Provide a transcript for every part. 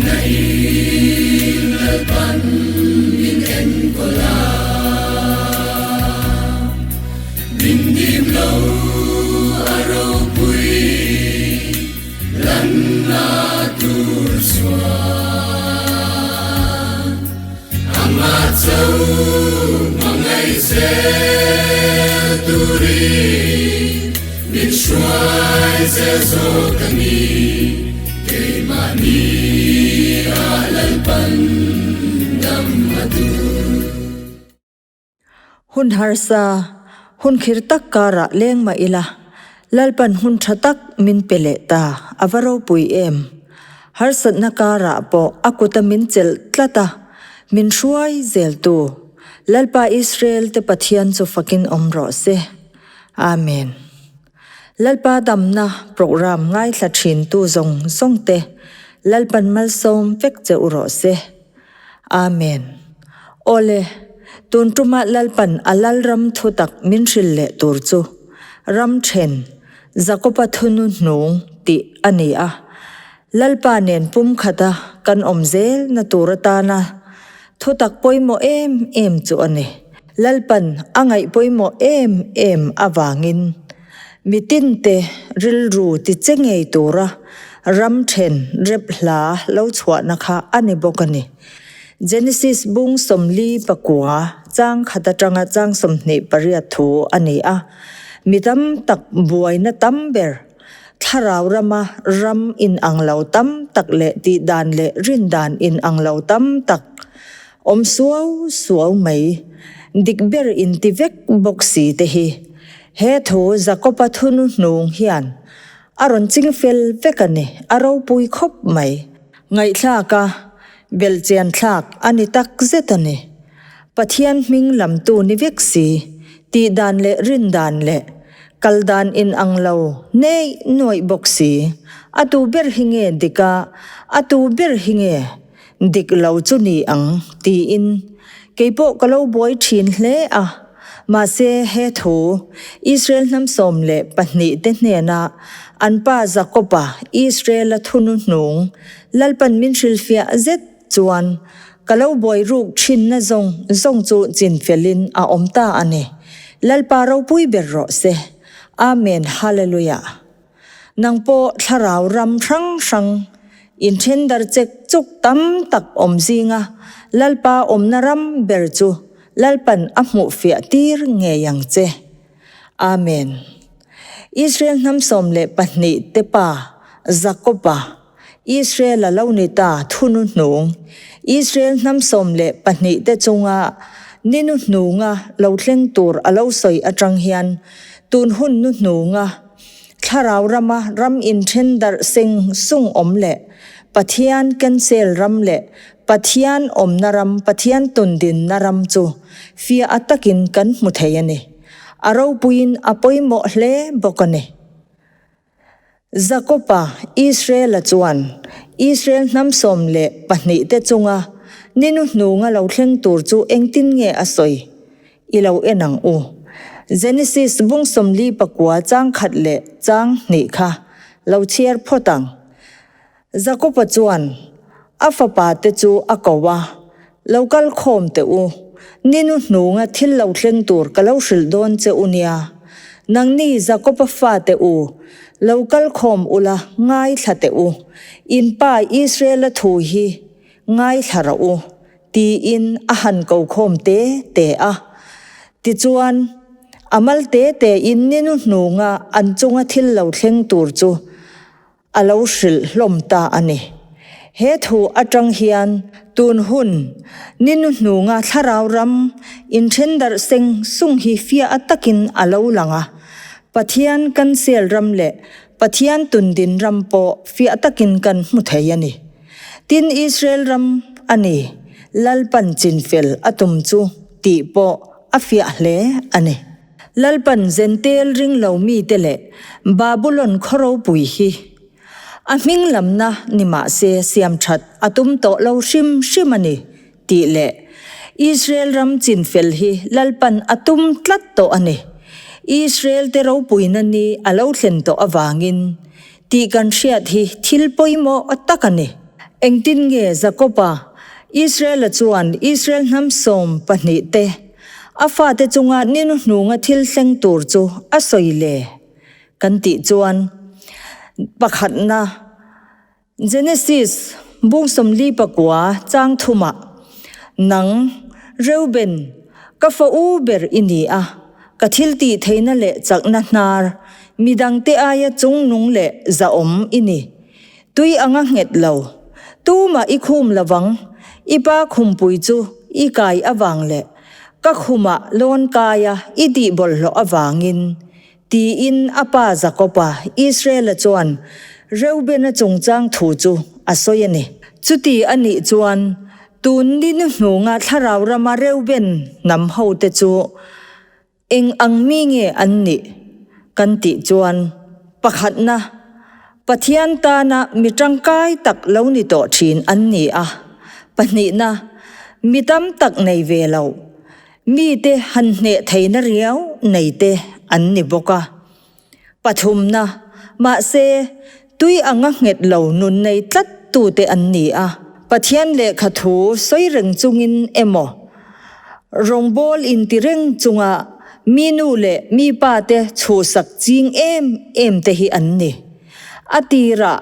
Hmangaihna in Lalpan min enkawl a, min dim lo a ropui lanna tur chuan amah cho hmangaih zel turin min hruai zel zawk a ni, keimahni ah Lalpan dam a duh. Hun harsa, hun khir tak karah leng mah ila, Lalpan hun tha tak min pe leh ta, a va ropui em? Harsatna karah pawh a kuta min chelh tlat a, min hruai zeltu Lalpa Israel te Pathian chu fakin awm rawh se. Amen. Lalpa damna program ngaithla thintu zawng zawng te Lalpan malsawm vek che u rawh se. Amen. Awle, tun tuma Lalpan a Lalram thu tak min hrilh leh tur chu ram then Jakoba thunu hnung tih a ni a. Lalpa nen pumkhata kan awm zel na tur atana thu tak pawimawh em em chu a ni. Lalpan a ngaih pawimawh em em avangin Mitinte rilru ti che ngei tura ram then rep hla lo chhuahna kha a ni bawk a ni. Genesis bung 49 chang khat atanga chang 28 thu a ni a. Mi tam tak buaina tam ber, thlarau rama ram inang lo tam tak leh tihdan leh rindan inang lo tam tak awm suau suau mai, dik ber inti vek bawk si te hi He thu Jakoba thunu hnung hian a rawn ching fel vek a ni, a ropui khawp mai. Ngaihthlak a, belhchian thlak a ni tak zet a ni. Pathian hming lamtu ni vek si, tih dan leh rin dan leh kal dan in ang lo neih nuaih bawk si, a tu ber hi nge dik a, a tu ber hi nge dik lo chu ni ang tiin keipawh ka lo buai thin hle a. Mahse, he thu, Israel hnam 12 te hnena an pa Jakoba, Israel-a thunu hnung, Lalpan min hrilhfiah zet chuan ka lo buai ruk thinna zawng zawng chu chinfelin a awm ta a ni. Lalpa ropui ber rawh se. Amen Hallelujah. Nang pawh thlarau ram hrang hrang inthendar chek chuk tam tak awm zinga Lalpa awmna ram ber chu Lalpan a hmuh fiah tir ngei ang che. Amen. Israel hnam 12 te pa Jakoba, Israel a lo ni ta thunu hnung. Israel hnam 12 te chunga ninu hnunga lo thleng tur a lo sawi atang hian tun hun nu hnunga thlarau rama ram inthen darh seng sung awm leh Pathian cancel ram leh Pathian awmna ram, Pathian tundinna ram chu fiah a takin kan hmu thei a ni. A ropuiin a pawimawh hle bawk a ni. Jakoba, Israel-a chuan Israel hnam 12 te chunga ninu hnunga lo thleng tur chu engtin nge a sawi? I lo en ang u. Genesis bung 49 chang khat leh chang hnih kha lo chhiar phawt ang. Jakoba chuan a fapa te chu a ko a, Lo kal khawm teh u, ninu hnunga thil lo thleng tur ka lo hrilh dawn che u nia. Nangni Jakoba fate u, lo kal khawm ula ngaithla teh u, in pa Israela thu hi ngaithla rawh u, tiin a han ko khawm te te a. Tichuan, a mal te tein ninu hnunga an chunga thil lo thleng tur chu a lo hrilh hlawm ta a ni. He thu atang hian tun hun ninu hnunga thlarau ram inthendarh seng sung hi fiah takin a lo lang a, Pathian kan sel ram leh Pathian tundin ram pawh fiah takin kan hmu thei a ni. Tin Israel ram a ni, Lalpan chinfel a tum chu tih pawh a fiah hle a ni. Lalpan Zentel ring lo mite leh Babulon khaw ropui hi a hming lamna ni mah se siam that a tum tawh lo hrim hrim a ni tih leh Israel ram chinfel hi Lalpan a tum tlat tawh a ni. Israel te ropuina ni a lo thlen tawh avangin tih kan hriat hi thil pawimawh tak a ni. Engtin nge Jakoba, Israela chuan Israel hnam 12 te a fate chunga ni hnuhnunga thil thleng tur chu a sawi le? Kan tih chuan pakhatna Genesis bung 49 chang thumah, Nang, Reuben, ka fa u ber i ni a, ka thil tih theihna leh chakna hnar, midangte aia chungnung leh zahawm i ni. Tui anga nghet lo. Tumah i khum lovang, i pa khumpui chu i kai avang leh ka khumah lawn kaia i tih bawlhhlawh avangin Tiin a pa Jakoba, Israela chuan Reubena chungchang thu chu a sawi a ni. Chuti a nih chuan, tun ni hnuhnunga thlarau rama Reuben hnam hote chu eng ang mi nge an nih kan tih chuan, pakhatna, Pathian tana mi tangkai tak lo ni tawh thin an ni a, pahnihna, mi tam tak nei ve lo, Mite han hneh theihna riau nei te an ni bawk a. Pathumna, mahse, tui anga nghet lo nun nei tlat tute an ni a. Pathian lehkha thu sawi reng chungin emaw, rawngbawl inti reng chunga mi nu leh mi pa te chhuhsak ching em em te hi an ni. A tirah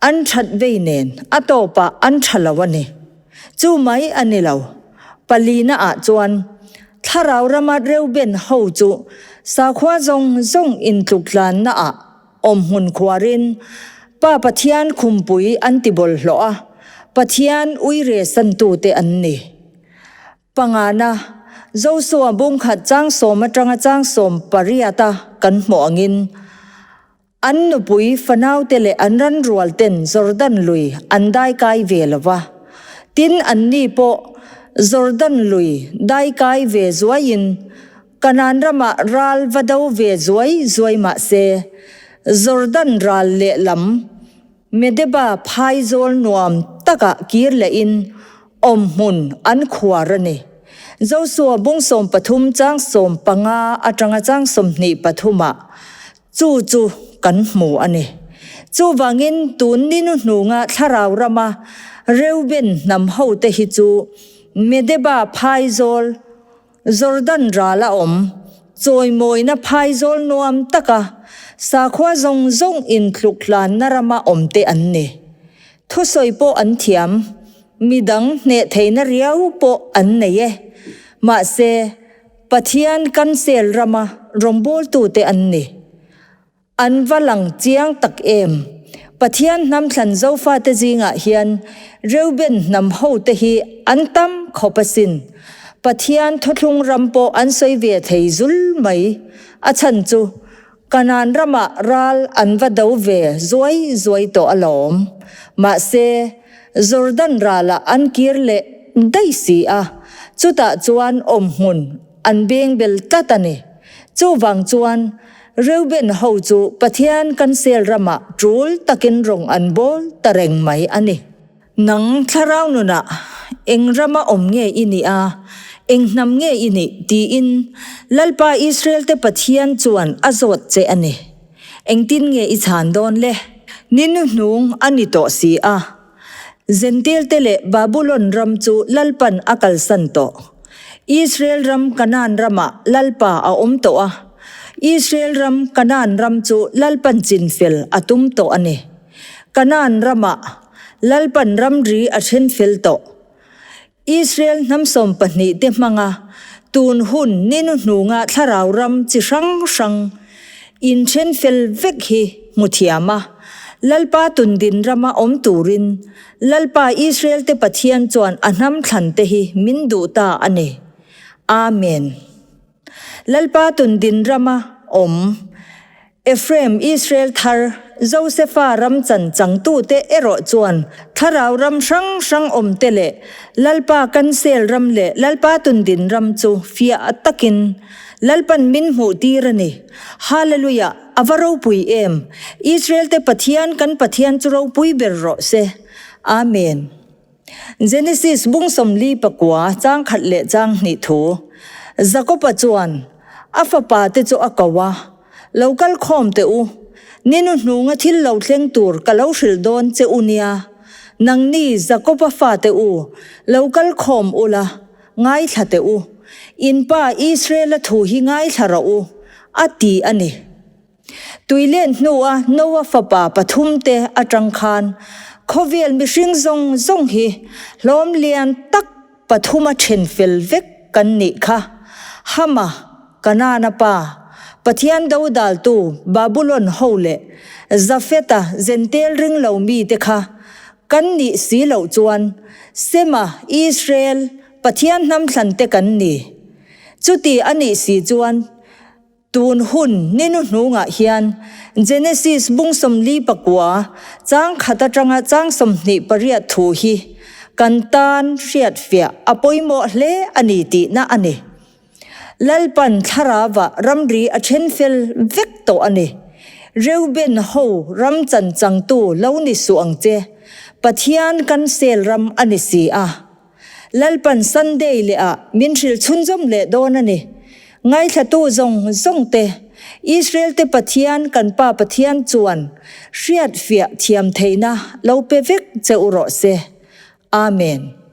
an that vei nen a tawpah an tha lo a ni. Chu mai a ni lo. Palina ah chuan Thlarau rama Reuben ho chu sakhua zawng zawng intluktlanna ah awmhmun khuarin Pa Pathian khumpui an ti bawlhhlawh a, Pathian uire santute an ni. Pangana, Josua bungkhat chang sawm atanga chang 18 a kan hmuh angin, An nupui fanaute leh an ran rual ten Jordan lui an dai kai ve lo va. Tin, anni pawh Jordan lui dai kai ve zuaiin Kanaan ramah ral va do ve zuai zuai mah se, Jordan ral lehlam Medeba phaizawl nuam takah kir lehin awmhmun an khuar a ni. Josua bung 13 chang 15 atanga chang 23 ah Chu chu kan hmu a ni. Chuvangin tun ni hnuhnunga thlarau rama Reuben hnam hote hi chu Medeba phaizawl, Jordan rala awm, chawimawina phaizawl nuam taka sakhua zawng zawng intluk hlanna rama awmte an ni. Thusawi pawh an thiam, midang hneh theihna riau pawh an nei e. Mahse, Pathian cancel rama rawngbawltute an ni. An va lang chiang tak em! Pathian hnam thlan Zofate zingah hian Reuben hnam hote hi an tam khawp asin. Pathian thuthlung ram pawh an sawi ve thei zul mai. A chhan chu Kanaan ramah ral an va do ve zuai zuai tawh alawm. Mahse, Jordan ralah an kir leh daih si a, chutah chuan awmhmun an beng bel tlat a ni. Chuvang chuan, Reuben ho chu Pathian kan sel ramah tul takin rawng an bawl ta reng mai a ni. Nang thlarau nunah eng rama awm nge i nih a, eng hnam nge i nih? tiin Lalpa Israelte Pathian chuan a zawt che a ni. Engtin nge i chhan dawn le? Ni hnuhnung a ni tawh si a, Zentilte leh Babulon ram chu Lalpan a kalsan tawh. Israel ram Kanaan ramah Lalpa a awm tawh a, Israel ram Kanaan ram chu Lalpan chinfel a tum tawh a ni. Kanaan ramah Lalpan ramri a then fel tawh. Israel hnam 12 te hmanga tun hun ni hnuhnunga thlarau ram chi hrang hrang in then fel vek hi hmu thiam a, Lalpa tundin rama awm turin Lalpa Israel te Pathian chuan a hnam thlan te hi min duh ta a ni. Amen. Lalpa tundin rama awm Ephraim Israel thar, Josefa ram chan changtute erawh chuan thlarau ram hrang hrang awmte leh Lalpa kansel ram leh Lalpa tundin ram chu fiah takin Lalpan min hmuh tir a ni. Hallelujah! A va ropui em! Israelte Pathian kan Pathian chu ropui ber rawh se. Amen. Genesis bung 49 chang khat leh chang hnih thu. Jakoba chuan a fapa te chu a ko a, Lo kal khawm teh u, ni hnuhnunga thil lo thleng tur ka lo hrilh dawn che u nia. Nangni Jakoba fate u, lo kal khawm ula, ngaithla teh u. In pa Israela thu hi ngaithla rawh u, a ti a ni. Tui len hnua Noa fapa pathumte atang khan khawvel mihring zawng zawng hi hlawm lian tak pathuma then fel vek kan nih kha. Hama, Kanaana pa, Pathian dodaltu Babulon ho leh Jafeta Zentel ring lo mite kha kan nih si loh chuan Sema, Israel, Pathian hnamthlante kan ni. Chuti a nih si chuan Tun hun ni nuhnungah hian Genesis bung 49 chang khat atanga chang 28 thu hi kan tan hriatfiah a pawimawh hle a ni tihna a ni. Lalpan thlarauah ramri a then fel vek tawh a ni. Reuben ho ram chan changtu lo ni suh ang che, Pathian kan sel ram a ni si a. Lalpan Sunday leh ah min hrilh chhunzawm leh dawn a ni. Ngaithlatu zawng zawng te, Israel te Pathian kan Pa Pathian chuan hriatfiah thiam theihna lo pe vek che u rawh se. Amen.